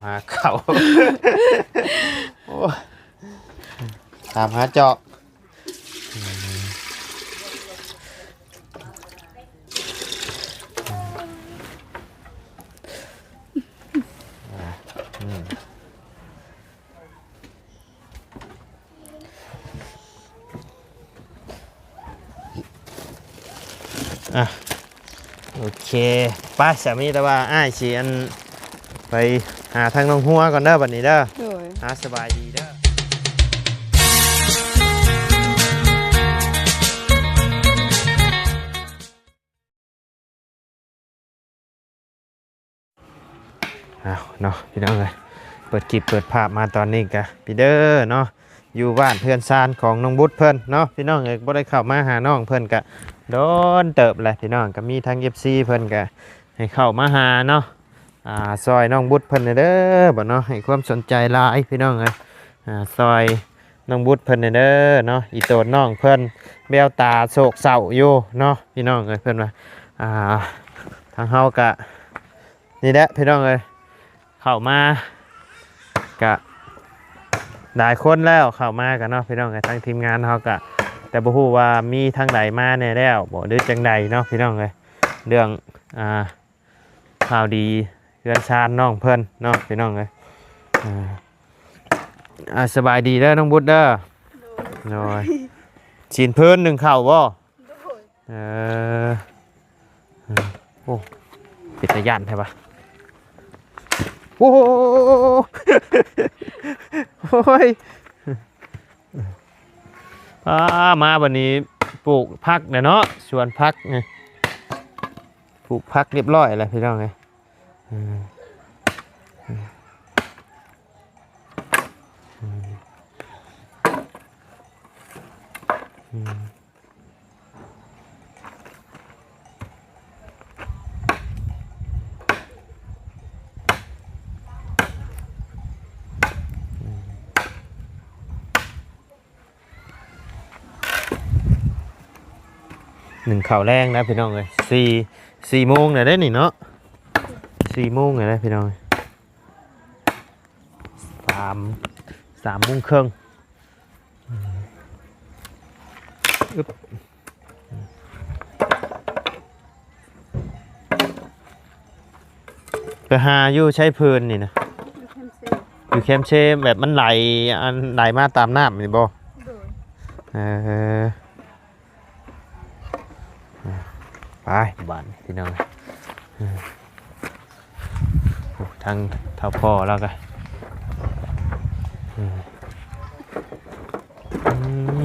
ຫາເຂົ້າ ໂອ້ ຕາມຫາຈອກ ອາ ອືມ ອ່ະ ໂອເຄ ໄປ ສາມີ ແຕ່ວ່າອ້າຍຊິອັນ ໄປຫາທາງນ້ອງຫົວກ່ອນເດີ ບັດນີ້ເດີ ໂດຍ ອ່ະ ສະບາຍດີເດີ. ອ້າວເນາະ ພີ່ນ້ອງເອີຍ ເປີດຄລິບເປີດພາບມາຕອນນີ້ກະ ພີ່ເດີເນາະ ຢູ່ບ້ານເຮືອນຊານຂອງນ້ອງບຸດເພິ່ນເນາະ ພີ່ນ້ອງເອີຍ ບໍ່ໄດ້ເຂົ້າມາຫານ້ອງເພິ່ນກະດົນເຕີບແຫຼະ ພີ່ນ້ອງ ກະມີທາງເອັຟຊີເພິ່ນກະໃຫ້ເຂົ້າມາຫາເນາະ ອ່າ ຊ່ອຍນ້ອງບຸດເພິ່ນແດ່ເດີ ບໍ່ເນາະ ໃຫ້ຄວາມສົນໃຈຫຼາຍ ພີ່ນ້ອງເອີຍ ອ່າ ຊ່ອຍ ນ້ອງບຸດເພິ່ນແດ່ເດີເນາະ ອີ່ໂຕນນ້ອງເພິ່ນ ແວວຕາໂສກເສົ້າຢູ່ເນາະ ພີ່ນ້ອງເອີຍ ເພິ່ນວ່າ ອ່າ ທາງເຮົາກະ ນີ້ແຫຼະ ພີ່ນ້ອງເອີຍ ເຂົ້າມາກະຫຼາຍຄົນແລ້ວ ເຂົ້າມາກະເນາະ ພີ່ນ້ອງເອີຍ ທາງທີມງານເຮົາກະ ແຕ່ບໍ່ຮູ້ວ່າມີທາງໃດມາແດ່ແລ້ວບໍ່ ຫຼືຈັ່ງໃດເນາະ ພີ່ນ້ອງເອີຍ ເລື່ອງ ອ່າ ຂ່າວດີເຮືອນຊານນ້ອງເພິ່ນເນາະ ພີ່ນ້ອງເອີຍ ອ່າ ອ່າ ສະບາຍດີເດີນ້ອງບຸດເດີ ໂດຍ ໂດຍ ຊີ້ນເພິ່ນໜຶ້ງເຂົ້າບໍ່ ໂດຍ ເອີ ໂອ້ ເປັນຕາຢ້ານແທ້ວະ ໂອ້ ໂອ້ຍ ອ່າ ມາບັດນີ້ປູກຜັກແລ້ວເນາະ ສວນຜັກນີ້ ປູກຜັກຮຽບຮ້ອຍແລ້ວ ພີ່ນ້ອງເອີຍ ອືມ ອືມ ອືມ ອືມ. ໜຶ້ງເຂົ້າແລງນະພີ່ນ້ອງເອີຍ ສີ່ ສີ່ໂມງແລ້ວເດ້ນີ້ເນາະ ສີ່ໂມງແລ້ວເດ້ພີ່ນ້ອງ ສາມ ສາມໂມງເຄິ່ງ ອືມ ອຶບ. ໄປຫາຢູ່ໃສເພິ່ນນີ້ນະ ຢູ່ແຄມເຊ ຢູ່ແຄມເຊ ແບບມັນໄຫຼ ອັນໄຫຼມາຕາມນ້ຳນີ້ບໍ່ ໂດຍ ເອີ ໄປບາດນີ້ພີ່ນ້ອງ ໂອ້ ທາງເຖົ້າພໍ່ລາວກະ ອືມ.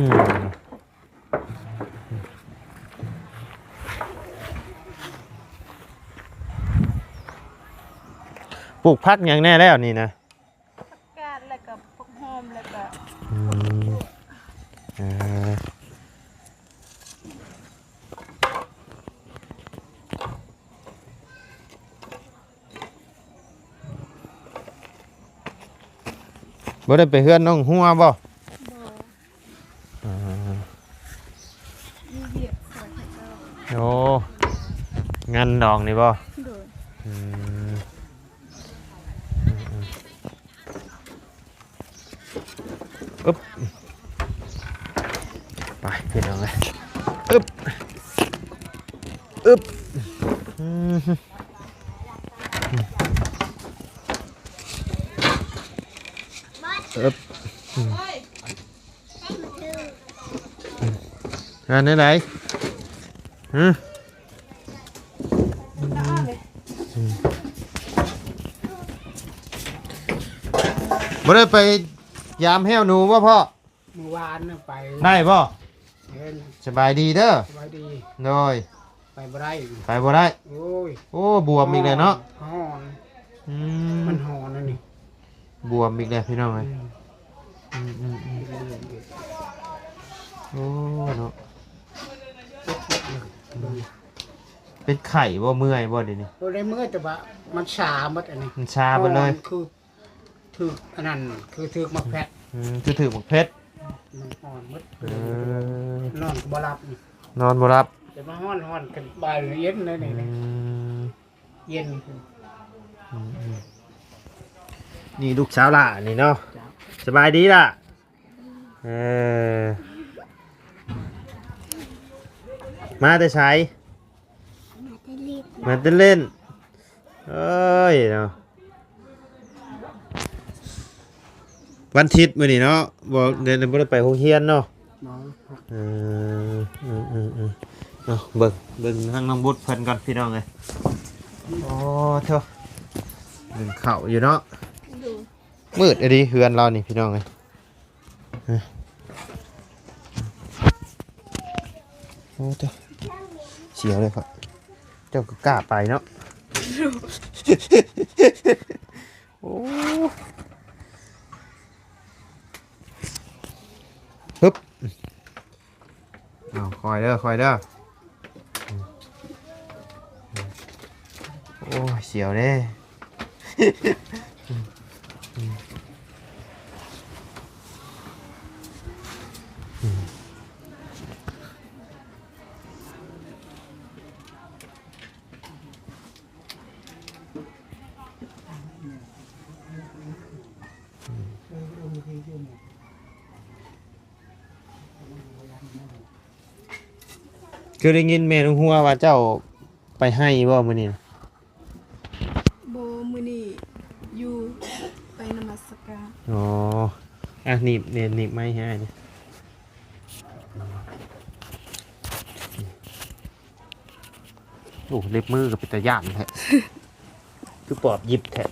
ປູກຜັກຫຍັງແດ່ແລ້ວນີ້ນະ? ຜັກກາດ ແລ້ວກໍຜັກຫອມ ແລ້ວກໍ ອືມ ເອີ ບໍ່ໄດ້ໄປເຮືອນນ້ອງຫົວບໍ່? ບໍ່ ອ່າ ມີວຽກຊ່ອຍເຂົາເຈົ້າ ໂອ້ ງານດອງນີ້ບໍ່? ໂດຍ ອືມ ອືມ ອືມ. ອຶບ ໄປພີ່ນ້ອງເອີຍ ອຶບ ອຶບ ອືມ ອຶບ ອືມ ອືມ ອັນນີ້ໄດ ຮະ ອືມ ບໍ່ໄດ້ໄປຍາມແຫ້ວໜູບໍ່ພໍ່? ມື້ວານນະໄປ ໄດ້ບໍ່? ເຫັນ ສະບາຍດີເດີ ສະບາຍດີ ໂດຍ ໄປບໍ່ໄດ້ ໄປບໍ່ໄດ້ ໂອ້ຍ ໂອ້ ບວມອີກແລ້ວເນາະ ຮ້ອນ ອືມ ມັນຮ້ອນອັນນີ້ ບວມອີກແລ້ວພີ່ນ້ອງເອີຍ ອືມ ອືມ ອືມ ອືມ ເປັນເລື່ອງອີກ ໂອ້ ເນາະ ເປັນໄຂ້ບໍ່ ເມື່ອຍບໍ່ດຽວນີ້? ບໍ່ໄດ້ເມື່ອຍ ແຕ່ວ່າມັນຊາໝົດອັນນີ້ ມັນຊາເບິດເລີຍ ຮ້ອນຄືຖືກອັນນັ້ນ ຄືຖືກໝາກແພັດ ອືມ ຄືຖືກໝາກເພັດ ມັນຮ້ອນໝົດ ເອີ ນອນກໍບໍ່ຫຼັບ ນອນບໍ່ຫຼັບ ແຕ່ວ່າຮ້ອນ ຮ້ອນຂຶ້ນບ່າຍເຢັນເລີຍນີ້ ອືມ ເຢັນ ອືມ ອືມ. ນີ້ລູກສາວຫຼ້ານີ້ເນາະ. ເຈົ້າ. ສະບາຍດີຫຼ້າ. ເອີ ມາແຕ່ໃສ? ມາແຕ່ຫຼິ້ນ. ມາແຕ່ຫຼິ້ນ. ເອີຍເນາະ ວັນທິດມື້ນີ້ເນາະ ບໍ່ໄດ້ ບໍ່ໄດ້ໄປໂຮງຮຽນເນາະ. ເອີ ເອີ ເອີ ເອີ ເນາະ ເບິ່ງ ເບິ່ງທາງນ້ອງບຸດເພິ່ນກ່ອນພີ່ນ້ອງເອີຍ. ໂອ້ໂທ້ ໜຶ້ງເຂົ້າຢູ່ເນາະ. ໂດຍ. ມືດອີ່ຫຼີເຮືອນລາວນີ້ພີ່ນ້ອງເອີຍ. ໂອ້ໂທ້ ສຽວເລີຍເຂົາ ເຈົ້າກໍກ້າໄປເນາະ. ໂອ້ ຮຶບ ເອົາ ຄ່ອຍເດີ ຄ່ອຍເດີ. ໂອ້ຍ ສຽວເດ້. ຄືໄດ້ຍິນແມ່ນ້ອງຫົວວ່າເຈົ້າໄປໄຮ່ບໍ່ມື້ນີ້ນະ? ບໍ່ ມື້ນີ້ຢູ່ ໄປນະມັດສະການ. ອໍ ອ່ະ ໜີບ ໜີບໄມໃຫ້ອ້າຍນີ້. ໂອ້ ເລັບມືກໍເປັນຕາຢ້ານແທ້ ຄືປອບຢິບແທ້.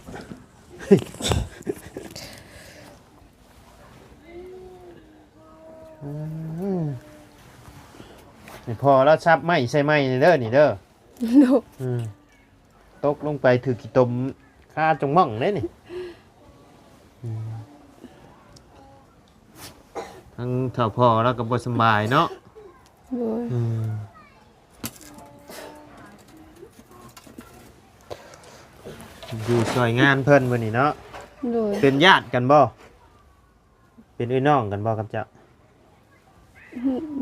ອືມ ໃຫ້ພໍ່ລາວສັບໄມ້ໃສ່ໃໝ່ເດີນີ້ເດີ. ໂດຍ. ອືມ ຕົກລົງໄປຖືກຂີ້ຕົມຄາຈົງມ່ອງເດ້ນີ້. ອືມ ທັງເຖົ້າພໍ່ລາວກໍບໍ່ສະບາຍເນາະ. ໂດຍ. ອືມ ຢູ່ຊ່ອຍງານເພິ່ນມື້ນີ້ເນາະ. ໂດຍ. ເປັນຍາດກັນບໍ່? ເປັນເອື້ອຍນ້ອງກັນບໍ່ກັບເຈົ້າ?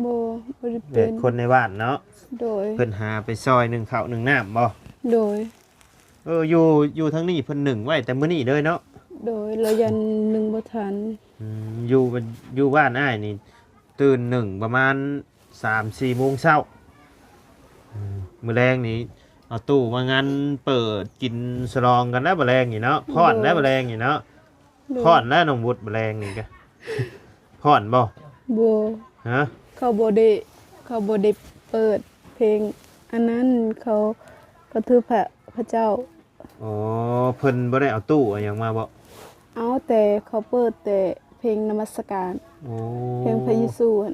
ບໍ່ ບໍ່ໄດ້ເປັນ ແບບຄົນໃນບ້ານເນາະ. ໂດຍ. ເພິ່ນຫາໄປຊ່ອຍໜຶ້ງເຂົ້າໜຶ້ງນ້ຳບໍ່? ໂດຍ. ເອີ ຢູ່ ຢູ່ທາງນີ້ເພິ່ນໜຶ້ງໄວ້ແຕ່ມື້ນີ້ເລີຍເນາະ. ໂດຍ. ລະຢ້ານໜຶ້ງບໍ່ທັນ. ອືມ ຢູ່ ຢູ່ບ້ານອ້າຍນີ້ ຕື່ນໜຶ້ງປະມານສາມສີ່ໂມງເຊົ້າ. ອືມ ມື້ແລງນີ້ເອົາຕູ້ມາງັນເປີດກິນສະຫຼອງກັນແລ້ວ ມື້ແລງນີ້ເນາະ. ໂດຍ. ພ້ອນແລ້ວມື້ແລງນີ້ເນາະ. ໂດຍ. ພ້ອນແລ້ວນ້ອງບຸດ ມື້ແລງນີ້ກະ ພ້ອນບໍ່? ບໍ່. ຮະ? ເຂົາບໍ່ໄດ້ ເຂົາບໍ່ໄດ້ເປີດເພງອັນນັ້ນ ເຂົາ ເຂົາຖືພະ ພະເຈົ້າ. ອໍ ເພິ່ນບໍ່ໄດ້ເອົາຕູ້ເອົາຫຍັງມາບໍ່? ເອົາແຕ່ ເຂົາເປີດແຕ່ເພງນະມັດສະການ. ໂອ້ ເພງພະເຢຊູຫັ້ນ.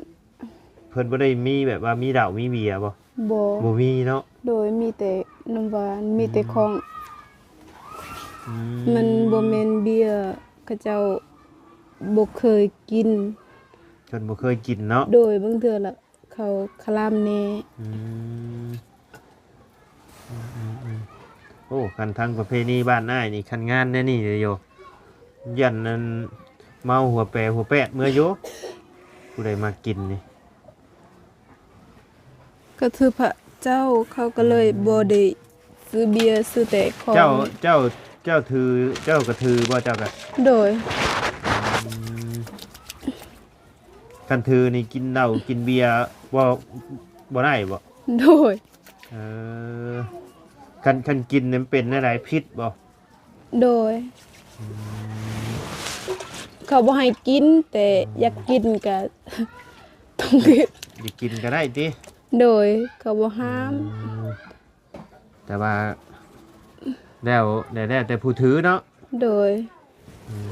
ເພິ່ນບໍ່ໄດ້ມີແບບວ່າມີເຫຼົ້າມີເບຍບໍ່? ບໍ່ ບໍ່ມີເນາະ. ໂດຍ. ມີແຕ່ນ້ຳຫວານ ອືມ ມີແຕ່ຂອງ. ອືມ ມັນບໍ່ແມ່ນເບຍ ເຂົາເຈົ້າບໍ່ເຄີຍກິນ. ເພິ່ນບໍ່ເຄີຍກິນເນາະ. ໂດຍ. ບາງເທື່ອລະ ເຂົາຄະລາມແດ່. ອືມ ອືມໆໆ ໂອ້ ຄັນທາງປະເພນີບ້ານອ້າຍນີ້ ຄັນງານແນວນີ້ເດ້ໂຍ ຢ້ານອັນເມົາຫົວແປຫົວແປດເມືອຢູ່ ຜູ້ໃດມັກກິນນີ້. ກໍຖືພະເຈົ້າ ເຂົາກໍເລີຍ ອືມ ບໍ່ໄດ້ຊື້ເບຍ ຊື້ແຕ່ຂອງ. ເຈົ້າ ເຈົ້າ ເຈົ້າຖື ເຈົ້າກໍຖືບໍ່ ເຈົ້າກໍ? ໂດຍ. ອືມ ຄັນຖືນີ້ກິນເຫຼົ້າກິນເບຍບໍ່ ບໍ່ໄດ້ບໍ່? ໂດຍ. ເອີ ຄັນ ຄັນກິນນີ້ມັນເປັນແນວໃດ ຜິດບໍ່? ໂດຍ. ອືມ ເຂົາບໍ່ໃຫ້ກິນ ແຕ່ ອືມ ຢາກກິນກະຕ້ອງກິນ. ຢາກກິນກະໄດ້ຕິ? ໂດຍ. ເຂົາບໍ່ຫ້າມ. ອືມ ແຕ່ວ່າແລ້ວ ແລ້ວແຕ່ຜູ້ຖືເນາະ. ໂດຍ. ອືມ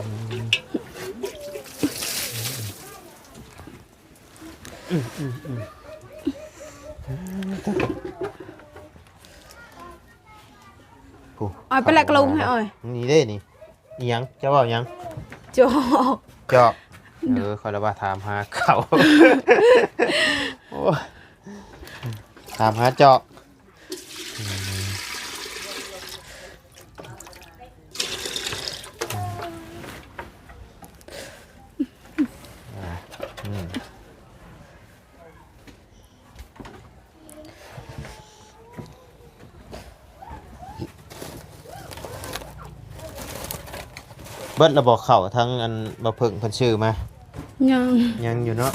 ອືມ ອືມ ອືມ ໂອ້ ເອົາໄປແລະກະລົງໃຫ້ອ້ອຍ. ນີ້ເດ້ນີ້ ອີຫຍັງ ເຈົ້າເວົ້າຫຍັງ? ຈອກ ຈອກ. ເອີ ຂ້ອຍລະວ່າຖາມຫາເຂົ້າ. ໂອ້ຍ ຖາມຫາຈອກ. ອືມ ອືມ ອ ເບິດລະບໍ່ເຂົ້າ ທາງອັນບໍ່ເພິ່ງເພິ່ນຊື້ມາ? ຍັງ ຍັງຢູ່ເນາະ.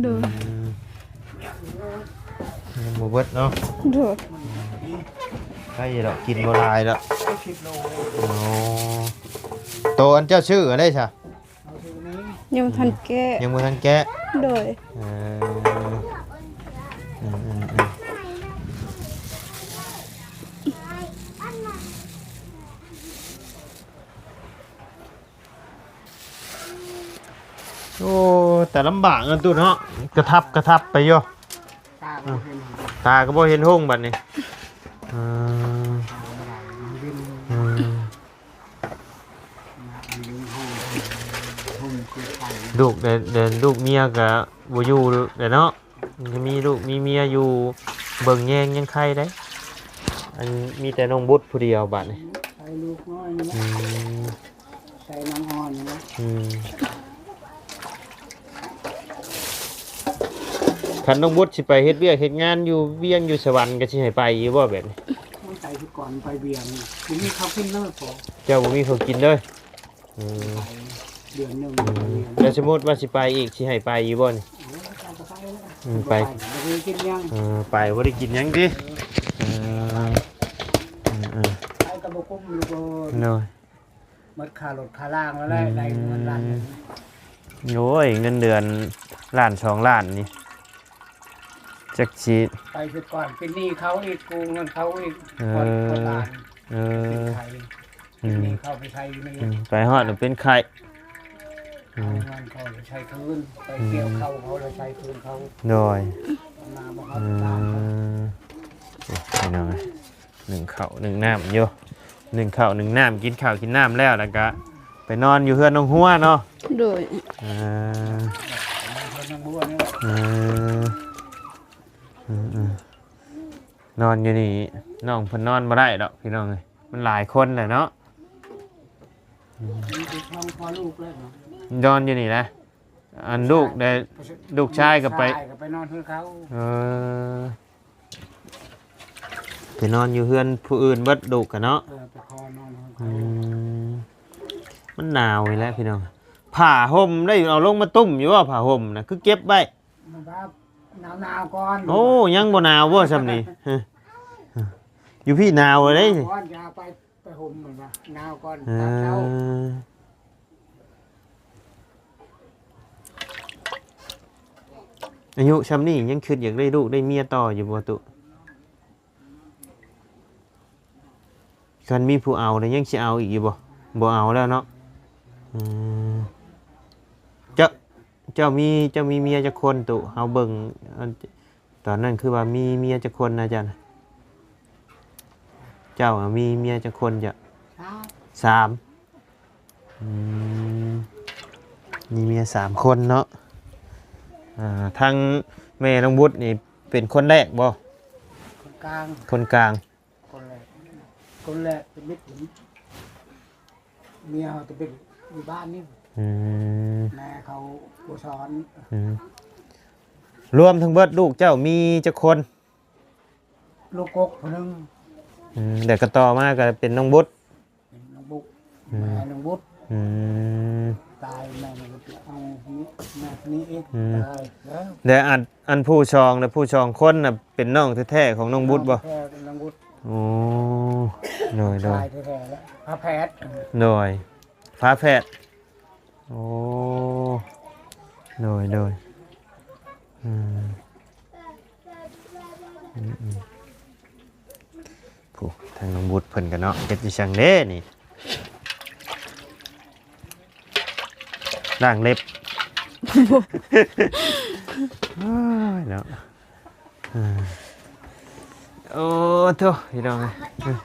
ໂດຍ ອືມ ຍັງບໍ່ເບິດເນາະ. ໂດຍ ໄດ້ດອກ ກິນບໍ່ຫຼາຍດອກ. ໂອ້ ໂຕອັນເຈົ້າຊື້ອັນໃດຊະ? ຍັງບໍ່ທັນແກະ ຍັງບໍ່ທັນແກະ. ໂດຍ ເອີ ອືມໆໆ ໂອ້ ແຕ່ລຳບາກເນາະຕູ້ເນາະ ກະທັບກະທັບໄປຢູ່. ຕາກໍບໍ່ເຫັນ ຕາກໍບໍ່ເຫັນຫົງບັດນີ້. ເອີ ເອີ ລູກແດ່ ແດ່ ລູກເມຍກໍບໍ່ຢູ່ແຫຼະເນາະ. ມີລູກມີເມຍຢູ່ເບິ່ງແຍງຍັງໄຄໄດ໋. ອັນ ມີແຕ່ນ້ອງບຸດຜູ້ດຽວບາດນີ້. ໃສ່ລູກນ້ອຍນີ້ແຫຼະ ອືມ ໃສ່ນາງອ່ອນນີ້ແຫຼະ ອືມ. ຄັນນ້ອງບຸດຊິໄປເຮັດວຽກເຮັດງານຢູ່ວຽງຢູ່ສະຫວັນ ກໍຊິໃຫ້ໄປຢູ່ບໍ່ແບບນີ້? ມັນໄປຄືກ່ອນໄປວຽງ ບໍ່ມີເຂົ້າກິນເລີຍ. ເຈົ້າບໍ່ມີເຂົ້າກິນເລີຍ? ອືມ ເດືອນໜຶ່ງ ອືມ. ແລ້ວສົມມຸດວ່າຊິໄປອີກ ຊິໃຫ້ໄປຢູ່ບໍ່ນີ້? ໂອ້ຍ ໄປກໍໄປແລ້ວ ອືມ ໄປ ໄປກໍບໍ່ໄດ້ກິນຫຍັງ ເອີ ໄປບໍ່ໄດ້ກິນຫຍັງຕິ. ເອີ ເອີ ອືມໆ ໄປກໍບໍ່ກຸ້ມຢູ່ ໂດຍ ໝົດຄ່າລົດຄ່າລາງແລ້ວແຫຼະ ອືມ ໄດ້ເງິນລ້ານໜຶ່ງ. ໂອ້ຍ ເງິນເດືອນລ້ານສອງລ້ານນີ້ ຈັກຊິ ໄປຄືກ່ອນ ເປັນໜີ້ເຂົາອີກ ກູ້ເງິນເຂົາອີກ ເອີ ຜ່ອນ ຜ່ອນບ້ານ ເອີ ເປັນໄຂ້ ອືມ ເປັນໜີ້ເຂົາໄປໃຊ້ຢູ່ໃນ ອືມ ໄປຮອດແລ້ວເປັນໄຂ້ ອືມ ເອົາເງິນເຂົາໄປໃຊ້ຄືນ ໄປ ອືມ ກ່ຽວເຂົ້າເຂົາແລ້ວໃຊ້ຄືນເຂົາ ໂດຍ ນາບໍ່ເຂົ້າ ອືມ ຕາມເຂົາ ໂອ້ຍ ພີ່ນ້ອງເອີຍ ໜຶ້ງເຂົ້າໜຶ້ງນ້ຳຢູ່ ໜຶ້ງເຂົ້າໜຶ້ງນ້ຳ ກິນເຂົ້າກິນນ້ຳແລ້ວ ແລ້ວກະໄປນອນຢູ່ເຮືອນນ້ອງຫົວເນາະ. ໂດຍ ເອີ ເຮືອນນ້ອງຫົວນີ້ແຫຼະ ເອີ ອືມໆ ນອນຢູ່ນີ້ ນ້ອງເພິ່ນນອນບໍ່ໄດ້ດອກ ພີ່ນ້ອງເອີຍ ມັນຫຼາຍຄົນແຫຼະເນາະ. ອືມ ມີແຕ່ສອງພໍ່ລູກເລີຍເນາະ ນອນຢູ່ນີ້ແຫຼະ. ອັນລູກໄດ້ ລູກຊາຍກໍໄປ ລູກຊາຍກໍໄປນອນເຮືອນເຂົາ ເອີ ໄປນອນຢູ່ເຮືອນຜູ້ອື່ນເບິດລູກກະເນາະ. ເອີ ໄປຂໍນອນເຮືອນເຂົາ ອືມ ມັນໜາວນີ້ແຫຼະພີ່ນ້ອງ. ຜ້າຫົ່ມໄດ້ເອົາລົງມາຕຸ້ມຢູ່ບໍ່? ຜ້າຫົ່ມນະ ຄືເກັບໄວ້? ມັນວ່າໜາວໆກ່ອນ ໂອ້ ຍັງບໍ່ໜາວບໍ່ຊ່ຳນີ້? ຮະ ຢູ່ພີ້ໜາວເລີຍ ໜາວກ່ອນ ຢ່າໄປ ໄປຫົ່ມມັນວ່າໜາວກ່ອນ ເອີ ຕອນເຊົ້າ. ອາຍຸຊ່ຳນີ້ຍັງຄິດຢາກໄດ້ລູກໄດ້ເມຍຕໍ່ຢູ່ບໍ່ຕຸ? ຄັນມີຜູ້ເອົາແລ້ວຍັງຊິເອົາອີກຢູ່ບໍ່? ບໍ່ເອົາແລ້ວເນາະ. ອືມ ເຈົ້າ ເຈົ້າມີ ເຈົ້າມີເມຍຈັກຄົນຕຸ? ເຮົາເບິ່ງ ອັນ ຕອນນັ້ນຄືວ່າມີເມຍຈັກຄົນນະເຈົ້ານະ? ເຈົ້າມີເມຍຈັກຄົນເຈົ້າ? ສາມ ສາມ. ອືມ ມີເມຍສາມຄົນເນາະ. ອ່າ ທາງແມ່ນ້ອງບຸດນີ້ເປັນຄົນແລກບໍ່? ຄົນກາງ ຄົນກາງ. ຄົນແລກ ຄົນແລກເປັນມິດ ເມຍເຮົາຈະເປັນຢູ່ບ້ານນີ້. ອືມ ແມ່ເຂົາບໍ່ສອນ. ອືມ ລວມທັງເບິດລູກເຈົ້າມີຈັກຄົນ? ລູກກົກຜູ້ໜຶ່ງ. ອືມ ແລ້ວກໍຕໍ່ມາກໍເປັນນ້ອງບຸດ. ເປັນນ້ອງບຸດ ອືມ ແມ່ນ້ອງບຸດ. ອືມ ຕາຍ ແມ່ນ້ອງບຸດເອົາ ແມ່ນີ້ເອງ ອືມ ຕາຍແລ້ວ. ແລ້ວອັນ ອັນຜູ້ສອງ ແລະ ຜູ້ສອງຄົນນະ ເປັນນ້ອງແທ້ໆຂອງນ້ອງບຸດບໍ່? ນ້ອງແທ້ໆນ້ອງບຸດ. ໂອ້ ໂດຍໆ ຊາຍແທ້ໆແລ້ວ ຝາແຝດ. ໂດຍ ຝາແຝດ. ໂອ້ ໂດຍໆ ອືມ ອືມໆ. ຜູ້ ທາງນ້ອງບຸດເພິ່ນກໍເນາະ ເຮັດອີ່ຫຍັງເດ້ນີ້? ລ້າງເລັບ. ໂອ້ຍເນາະ ເອີ ໂອ້ໂທ້ ພີ່ນ້ອງເອີຍ.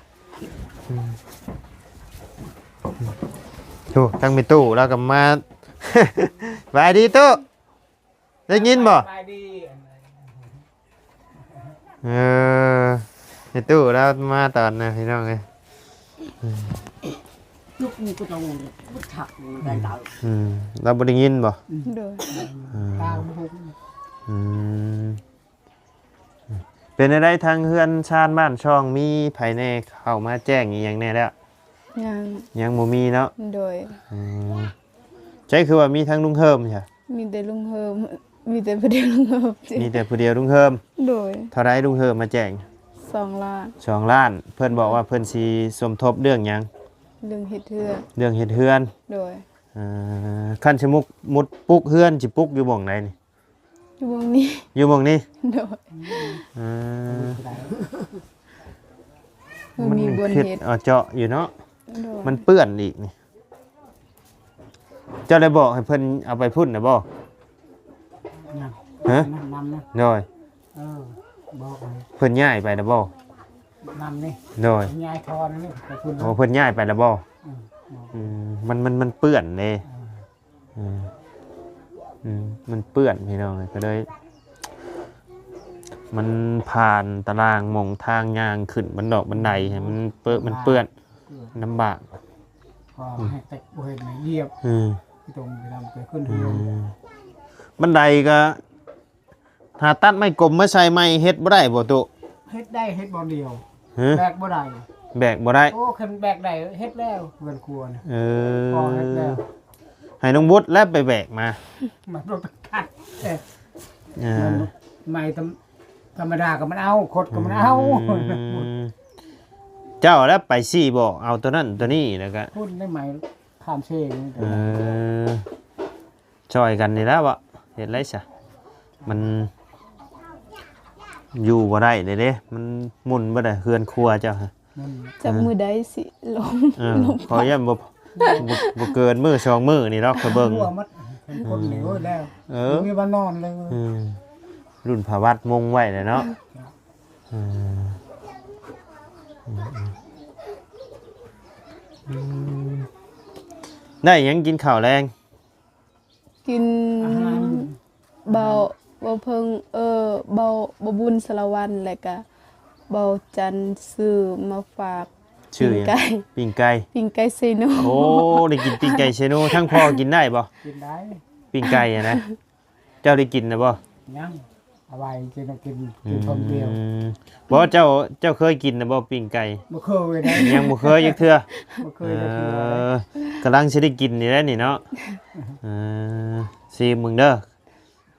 ໂອ້ ທາງແມ່ຕູ້ລາວກໍມາ. ສະບາຍດີຕູ້. ໄດ້ຍິນບໍ່? ສະບາຍດີ. ເອີ ແມ່ຕູ້ລາວມາຕອນນະ ພີ່ນ້ອງເອີຍ. ອືມ ລູກນີ້ກໍຕ້ອງບໍ່ທັກ ອືມ ລາວບໍ່ໄດ້ຍິນບໍ່? ໂດຍ ອືມ ຕາບໍ່ຫົກ. ອືມ ເປັນແນວໃດທາງເຮືອນຊານບ້ານຊ່ອງ ມີໃຜແດ່ເຂົ້າມາແຈ້ງອີ່ຫຍັງແດ່ແລ້ວ? ຍັງ ຍັງບໍ່ມີເນາະ. ໂດຍ. ອືມ ໃຈຄືວ່າມີທັງລຸງເຮີມຊະ? ມີແຕ່ລຸງເຮີມ ມີແຕ່ຜູ້ດຽວລຸງເຮີມ. ມີແຕ່ຜູ້ດຽວລຸງເຮີມ. ໂດຍ. ເທົ່າໃດລຸງເຮີມມາແຈ້ງ? ສອງລ້ານ. ສອງລ້ານ. ເພິ່ນບອກວ່າເພິ່ນຊິສົມທົບເລື່ອງຫຍັງ? ເລື່ອງເຮັດເຮືອນ. ເລື່ອງເຮັດເຮືອນ. ໂດຍ. ເອີ ຄັນສົມມຸດ ມຸດປຸກເຮືອນ ຊິປຸກຢູ່ໝ່ອງໃດນີ້? ຢູ່ໝ່ອງນີ້. ຢູ່ໝ່ອງນີ້? ໂດຍ. ເອີ ມັນມີບ່ອນເຮັດ ເອີ ເຈາະຢູ່ເນາະ. ໂດຍ. ມັນເປື້ອນອີກນີ້. ເຈົ້າໄດ້ບອກໃຫ້ເພິ່ນເອົາໄປພຸ້ນນະບໍ່? ຍັງ. ຮະ? ນຳນະ. ໂດຍ. ເອີ ບອກໃຫ້ ເພິ່ນຍ້າຍໄປແລ້ວບໍ່? ນຳນີ້. ໂດຍ. ຍ້າຍທອນນີ້ໄປພຸ້ນ. ໂອ້ ເພິ່ນຍ້າຍໄປແລ້ວບໍ່? ອືມ ອືມ ມັນ ມັນ ມັນເປື້ອນເດ້. ເອີ ອືມ ອືມ ມັນເປື້ອນພີ່ນ້ອງ ກໍເລີຍ ມັນຜ່ານຕາລ່າງໝ່ອງທາງຍ່າງຂຶ້ນບັນດອກບັນໄດ ໃຫ້ມັນເປິ ມັນເປື້ອນ ລຳບາກ. ກໍໃຫ້ແຕ່ບໍ່ເຫັນໃຫ້ຢຽບ. ອືມ ຕົງໄປນຳໄປຂຶ້ນເຮືອນ. ອືມ ບັນໄດກໍ ຫາຕັດໄມ້ກົມມາໃສ່ໃໝ່ ເຮັດບໍ່ໄດ້ບໍ່ຕຸ? ເຮັດໄດ້ ເຮັດບ່ອນດຽວ. ຮະ? ແບກບໍ່ໄດ້. ແບກບໍ່ໄດ້. ໂອ້ ຄັນແບກໄດ້ເຮັດແລ້ວເຮືອນຄົວນະ. ເອີ ພໍເຮັດແລ້ວ. ໃຫ້ນ້ອງບຸດແລ້ວໄປແບກມາ. ມັນບໍ່ທັນ. ເອີ ເອີ ມັນໄມ້ທຳ ທຳມະດາກໍມັນເອົາ ຄົດກໍມັນເອົາ. ອືມ ເຈົ້າແລ້ວໄປຊີ້ບໍ່ ເອົາໂຕນັ້ນໂຕນີ້ ແລ້ວກໍພຸ້ນໄດ້ໄມ້ຂ້າມເຊນີ້. ເອີ ຊ່ອຍກັນນີ້ແຫຼະເວາະ ເຮັດໄດ້ຊະ ມັນຢູ່ບໍ່ໄດ້ເດ້ ມັນໝຸ່ນເບິດເຮືອນຄົວເຈົ້າ. ອືມ ຈັກມື້ໃດຊິລົງ. ເອີ ລມ ຂໍຢ້ານບໍ່ ບໍ່ ບໍ່ເກີນມື້ສອງມື້ນີ້ດອກ ຂ້ອຍເບິ່ງ. ເອີ ເອີ ບໍ່ມີບ່ອນນອນເລີຍ. ອືມ ລຸ້ນພະວັດມຸງໄວ້ແຫຼະເນາະ. ເອີ ອືມ ອືມ ໄດ້ຫຍັງກິນເຂົ້າແລງ? ກິນ ອາຫານ ເບົາ ເບົາເພິ່ງ ເອີ ເບົາ ເບົາບຸນສາລະວັນ ແລ້ວກະເບົາຈັນຊື້ມາຝາກ. ຊື້ຫຍັງ? ປີ້ງໄກ່ ປີ້ງໄກ່ ປີ້ງໄກ່ເຊໂນ. ໂອ້ ໄດ້ກິນປີ້ງໄກ່ເຊໂນ. ທັງພໍ່ກິນໄດ້ບໍ່? ກິນໄດ້. ປີ້ງໄກ່ຫັ້ນນະ ເຈົ້າໄດ້ກິນແລ້ວບໍ່? ຍັງ. ເອົາໄວ້ກິນ ກິນ ອືມ ກິນຄຳດຽວ. ບໍ່ ເຈົ້າ ເຈົ້າເຄີຍກິນນະບໍ່ປີ້ງໄກ່? ບໍ່ເຄີຍເລີຍ. ຍັງບໍ່ເຄີຍຈັກເທື່ອ? ບໍ່ເຄີຍຈັກເທື່ອ. ເອີ ກຳລັງຊິໄດ້ກິນນີ້ແຫຼະນີ້ເນາະ. ເອີ ຊີມເບິ່ງເດີ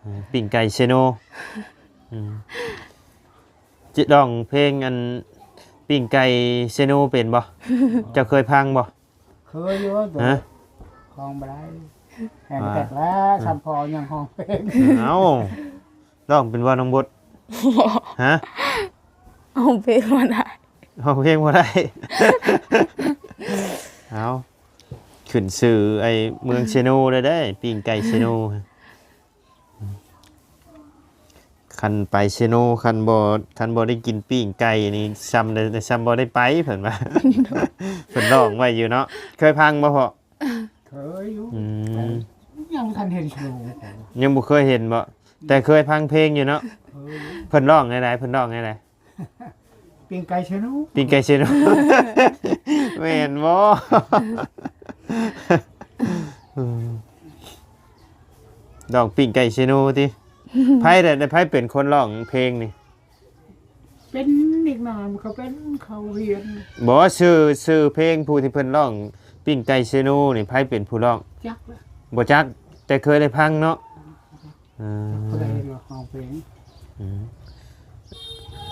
ເອີ ປີ້ງໄກ່ເຊໂນ. ອືມ ຈະຮ້ອງເພງອັນປີ້ງໄກ່ເຊໂນເປັນບໍ່? ເຈົ້າເຄີຍຟັງບໍ່? ເຄີຍຢູ່. ຮະ? ຮ້ອງບໍ່ໄດ້. ແຮງແຕກແລ້ວ ຊ່ຳພໍຍັງຮ້ອງເພງ. ເອົ້າ ຮ້ອງເປັນບໍ່ນ້ອງບົດ? ຮະ? ຮ້ອງເພງບໍ່ໄດ້. ຮ້ອງເພງບໍ່ໄດ້. ເອົ້າ ຂຶ້ນຊື່ໄອ້ເມືອງເຊໂນໄດ້ເດ້ ປີ້ງໄກ່ເຊໂນ. ຄັນໄປເຊໂນ ຄັນບໍ່ ຄັນບໍ່ໄດ້ກິນປີ້ງໄກ່ນີ້ ຊ່ຳ ຊ່ຳບໍ່ໄດ້ໄປ ເພິ່ນວ່າ. ເພິ່ນຮ້ອງໄວ້ຢູ່ເນາະ. ເຄີຍຟັງບໍ່ພໍ່? ເຄີຍຢູ່. ອືມ ຍັງບໍ່ທັນເຫັນໂຊ. ຍັງບໍ່ເຄີຍເຫັນບໍ່? ແຕ່ເຄີຍຟັງເພງຢູ່ເນາະ. ເຄີຍ. ເພິ່ນຮ້ອງແນວໃດ? ເພິ່ນຮ້ອງແນວໃດ? ປີ້ງໄກ່ເຊໂນ. ປີ້ງໄກ່ເຊໂນ. ແມ່ນບໍ່? ອືມ ຮ້ອງປີ້ງໄກ່ເຊໂນຕິ? ໃຜແຫຼະ ໃຜເປັນຄົນຮ້ອງເພງນີ້? ເປັນເດັກນ້ອຍມັນກໍເປັນ ເຂົາຮຽນ. ບໍ່ ຊື່ ຊື່ເພງຜູ້ທີ່ເພິ່ນຮ້ອງປີ້ງໄກ່ເຊໂນນີ້ ໃຜເປັນຜູ້ຮ້ອງ? ຈັກລະ. ບໍ່ຈັກ ແຕ່ເຄີຍໄດ້ຟັງເນາະ. ເອີ ຜູ້ໃດຮ້ອງເພງ? ອືມ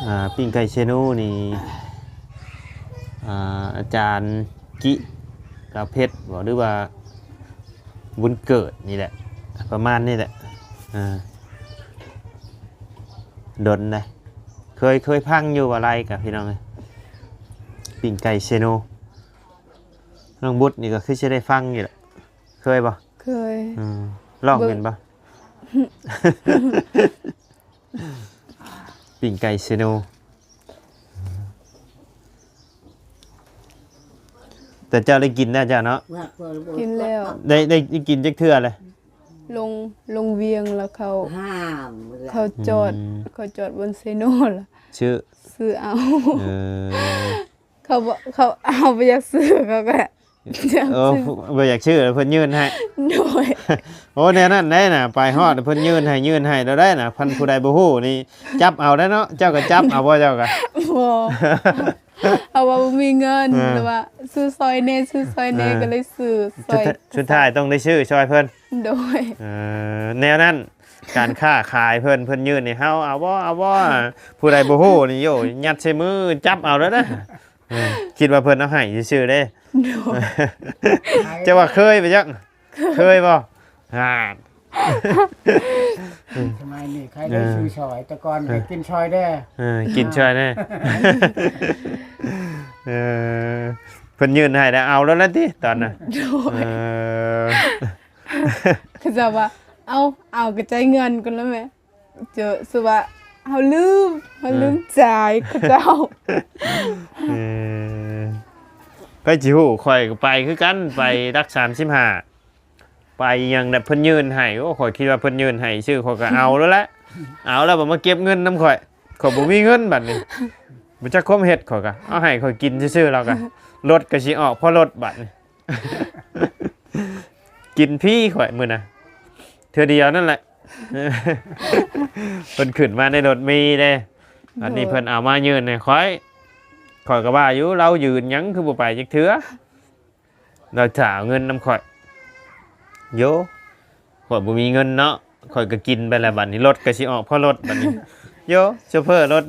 ອ່າ ປີ້ງໄກ່ເຊໂນນີ້ ອ່າ ອາຈານກິລາເພັດບໍ ຫຼືວ່າບຸນເກີດນີ້ແຫຼະ ປະມານນີ້ແຫຼະ. ອ່າ ດົນໃດ ເຄີຍ ເຄີຍຟັງຢູ່ວ່າໄລກະ ພີ່ນ້ອງເອີຍ ປີ້ງໄກ່ເຊໂນ. ນ້ອງບຸດນີ້ກໍຄືຊິໄດ້ຟັງຢູ່ແຫຼະ ເຄີຍບໍ່? ເຄີຍ. ອືມ ຮ້ອງເປັນບໍ່? ປີ້ງໄກ່ເຊໂນ. ແຕ່ເຈົ້າໄດ້ກິນແລ້ວເຈົ້າເນາະ? ກິນແລ້ວ. ໄດ້ ໄດ້ ໄດ້ກິນຈັກເທື່ອແລ້ວ? ລົງ ລົງວຽງແລ້ວເຂົາ ເຂົາຈອດ ອືມ ເຂົາຈອດບ່ອນເຊໂນລະ ຊື້ ຊື້ເອົາ. ເອີ ເຂົາບໍ່ ເຂົາ ເຮົາບໍ່ຢາກຊື້ ເຂົາກໍ ເອີ ບໍ່ຢາກຊື້ ເພິ່ນຍື່ນໃຫ້. ໂດຍ. ໂອ້ ແນວນັ້ນໄດ໋ນະ ໄປຮອດເພິ່ນຍື່ນໃຫ້ ຍື່ນໃຫ້ແລ້ວໄດ໋ນະ. ຄັນຜູ້ໃດບໍ່ຮູ້ນີ້ ຈັບເອົາໄດ້ເນາະ. ເຈົ້າກໍຈັບເອົາບໍ່ ເຈົ້າກໍ? ບໍ່. ເຮົາວ່າບໍ່ມີເງິນ ເອີ ແລ້ວວ່າຊື້ຊ່ອຍແດ່ ຊື້ຊ່ອຍແດ່ ເອີ ກໍເລີຍຊື້ຊ່ອຍ ສຸດທ້າຍ ສຸດທ້າຍຕ້ອງໄດ້ຊື້ຊ່ອຍເພິ່ນ ໂດຍ ເອີ ແນວນັ້ນ ການຄ້າຂາຍເພິ່ນ ເພິ່ນຍື່ນໃຫ້ເຮົາ ເອົາບໍ່ ເອົາບໍ່ ຜູ້ໃດບໍ່ຮູ້ນີ້ ໂອ້ ຍັດໃສ່ມື ຈັບເອົາໂລດນະ ເອີ ຄິດວ່າເພິ່ນເອົາໃຫ້ຊື່ໆເດ້ ໂດຍ ເຈົ້າວ່າເຄີຍໄປຈັກ ເຄີຍບໍ່ ຫາ ສະໄໝນີ້ໃຄໄດ້ ເອີ ຊື້ຊ່ອຍ ແຕ່ກ່ອນ ເອີ ກໍກິນຊ່ອຍແດ່ ເອີ ກິນຊ່ອຍແດ່ ເອີ ເພິ່ນຍື່ນໃຫ້ແລ້ວເອົາໂລດລະຕິຕອນນັ້ນ ໂດຍ ເອີ ເຂົາເຈົ້າວ່າ ເອົາ ເອົາກໍຈ່າຍເງິນກ່ອນລະແມ່ ເຈົ້າ ຄືວ່າເຮົາລືມ ເຮົາລືມ ເອີ ຈ່າຍເຂົາເຈົ້າ ເອີ ໃຜຊິຮູ້ ຂ້ອຍກໍໄປຄືກັນ ໄປຫຼັກສາມສິບຫ້າ ໄປຫຍັງແບບເພິ່ນຍື່ນໃຫ້ ໂອ້ ຂ້ອຍຄິດວ່າເພິ່ນຍື່ນໃຫ້ຊື່ ຂ້ອຍກໍເອົາໂລດແຫຼະ ເອົາແລ້ວບໍ່ມາເກັບເງິນນຳຂ້ອຍ ຂ້ອຍບໍ່ມີເງິນບັດນີ້ ບໍ່ຈັກຄວາມເຮັດ ຂ້ອຍກໍເອົາໃຫ້ຂ້ອຍກິນຊື່ໆ ແລ້ວກໍລົດກໍຊິອອກພໍລົດບັດນີ້ ກິນຟຣີຂ້ອຍມື້ນະ ເທື່ອດຽວນັ້ນແຫຼະ ເພິ່ນຂຶ້ນມາໃນລົດມີເດ້ ອັນນີ້ ໂດຍ ເພິ່ນເອົາມາຍື່ນໃຫ້ຂ້ອຍ ຂ້ອຍກໍວ່າຢູ່ ລາວຢືນຫຍັງຄືບໍ່ໄປຈັກເທື່ອ ລາວຖ້າເອົາເງິນນຳຂ້ອຍ ໂຢ ຂ້ອຍບໍ່ມີເງິນເນາະ ຂ້ອຍກໍກິນໄປແລ້ວບັດນີ້ ລົດກໍຊິອອກພໍລົດບັດນີ້ ໂຢ ໂຊເຟີລົດ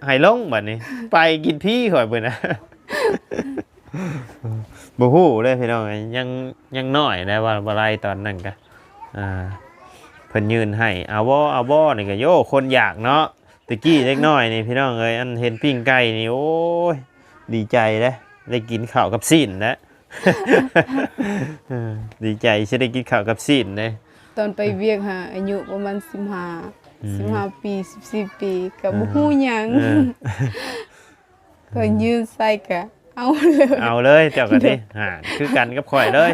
ໃຫ້ລົງບັດນີ້ ໄປກິນຟຣີຂ້ອຍເບິ່ງນະ ບໍ່ຮູ້ເດ້ພີ່ນ້ອງ ຍັງ ຍັງນ້ອຍໄດ໋ ວ່າບໍ່ໄດ້ຕອນນັ້ນກະ ອ່າ ເພິ່ນຍື່ນໃຫ້ ເອົາບໍ່ ເອົາບໍ່ ນີ້ກະ ໂຢ ຄົນຢາກເນາະ ແຕ່ກີ້ເດັກນ້ອຍນີ້ພີ່ນ້ອງເອີຍ ອັນເຫັນປີ້ງໄກ່ນີ້ ໂອ້ຍ ດີໃຈເດ້ ໄດ້ກິນເຂົ້າກັບຊີ້ນແລ້ວ ເອີ ດີໃຈຊິໄດ້ກິນເຂົ້າກັບຊີ້ນເດ້ ຕອນໄປວຽກຫາອາຍຸປະມານສິບຫ້າ ອືມ ສິບຫ້າປີ ສິບສີ່ປີ ກໍ ອ່າ ບໍ່ຮູ້ຫຍັງ ເອີ ເພິ່ນຍື່ນໃສ່ກໍເອົາເລີຍ ເອົາເລີຍເຈົ້າກໍຕິ ໂດຍ ຫາ ຄືກັນກັບຂ້ອຍເລີຍ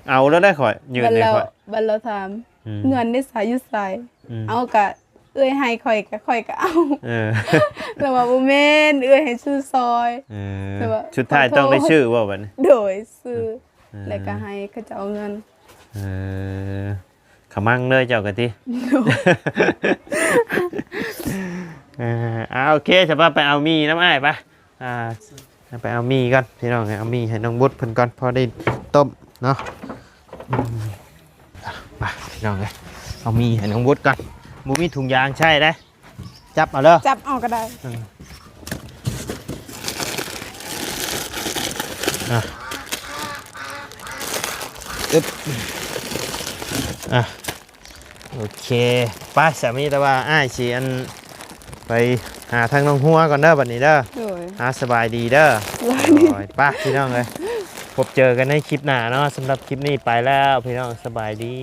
ເອົາແລ້ວໄດ໋ຂ້ອຍ ຍື່ນໃຫ້ຂ້ອຍ ບັດລາວຖາມ ອືມ ເງິນເດ ສາ ຢູ່ໃສ ອືມ ເອົາກະ ເອື້ອຍໃຫ້ຂ້ອຍກະ ຂ້ອຍກະເອົາ ເອີ ແລ້ວວ່າບໍ່ແມ່ນ ເອື້ອຍໃຫ້ຊື້ຊ່ອຍ ເອີ ແລ້ວວ່າ ສຸດທ້າຍຕ້ອງໄດ້ຊື້ບໍ່ບັດນີ້ ໂດຍ ຊື້ ເອີ ແລ້ວກະໃຫ້ເຂົາເຈົ້າເອົາເງິນ ເອີ ຂະມັງເລີຍເຈົ້າກະຕິ ໂດຍ ເອີ ອ່າ ໂອເຄ ສະບາຍ ໄປເອົາໝີ່ນຳອ້າຍປະ ອ່າ ໄປເອົາໝີ່ກ່ອນພີ່ນ້ອງ ເອົາໝີ່ໃຫ້ນ້ອງບຸດເພິ່ນກ່ອນ ພໍໄດ້ຕົ້ມເນາະ ອືມ ໄປພີ່ນ້ອງເອີຍ ເອົາໝີ່ໃຫ້ນ້ອງບຸດກ່ອນ ບໍ່ມີຖົງຢາງໃຊ້ເດ້ ຈັບເອົາເດີ ຈັບເອົາກໍໄດ້ ອືມ ອ່ະ ອຶບ ອ່ະ ໂອເຄ ໄປ ສາມີ ແຕ່ວ່າອ້າຍຊິອັນ ໄປຫາທາງນ້ອງຫົວກ່ອນເດີບັດນີ້ເດີ ໂດຍ ອ່າ ສະບາຍດີເດີ ສະບາຍດີ ໂດຍ ໄປພີ່ນ້ອງເອີຍ ພົບເຈີກັນໃນຄລິບໜ້າເນາະ ສຳລັບຄລິບນີ້ໄປແລ້ວພີ່ນ້ອງ ສະບາຍດີ.